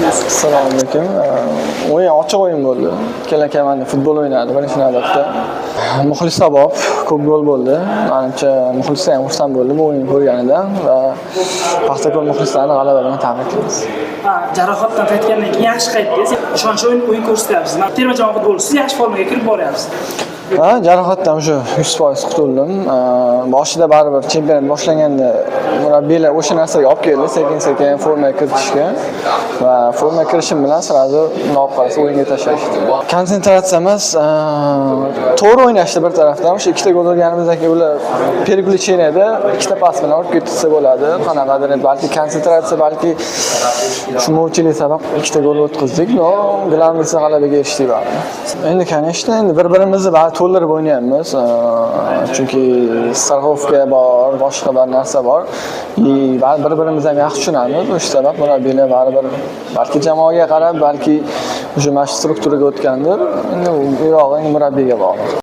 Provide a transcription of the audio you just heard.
Assalomu alaykum. O'yin ochiq o'yin bo'ldi. Ikkala komanda futbol o'ynadi birinchi navbatda. Muxlis sabab ko'p gol bo'ldi. Manimcha, muxlislar ham xursand bo'ldi bu o'yinni ko'rganidan va Paxtakor muxlislarini g'alaba bilan tabriklaymiz. Ha, jarohatdan qaytgandan keyin yaxshi qaytdingiz. Ishonchli o'yin ko'rsatyapsiz. Terma jamoa futbolchisi yaxshi formaga kirib boryapsiz. Ha, jarohatdan уже 100% qutuldim. Boshida baribir chempionat boshlanganda murabbiylar o'sha narsaga olib keldi, sekin-sekin formaga kiritishga va formaga kirishim bilan сразу bundoq olib qarasa, o'yinga tashlashdi. Konsentratsiya emas, to'g'ri o'ynashdi bir tarafdan. O'sha ikkita gol urganimizdan keyin ular переключение da ikkita pas bilan urib ketsa bo'ladi. Qanaqadir balki konsentratsiya, balki tushunmovchilik sabab ikkita gol o'tkazdik. Но, главный si g'alabaga erishdik baribir. Endi, конечно, endi bir-birimizni baribir to'ldirib o'ynayapmiz. Chunki страховка bor, boshqa bir narsa bor. И baribir bir-birimizni ham yaxshi tushunamiz. O'sha sabab murabbiylar baribir balki jamoaga qarab, balki уже mana shu strukturaga o'tgandir. Endi u yog'i endi murabbiyga bog'liq.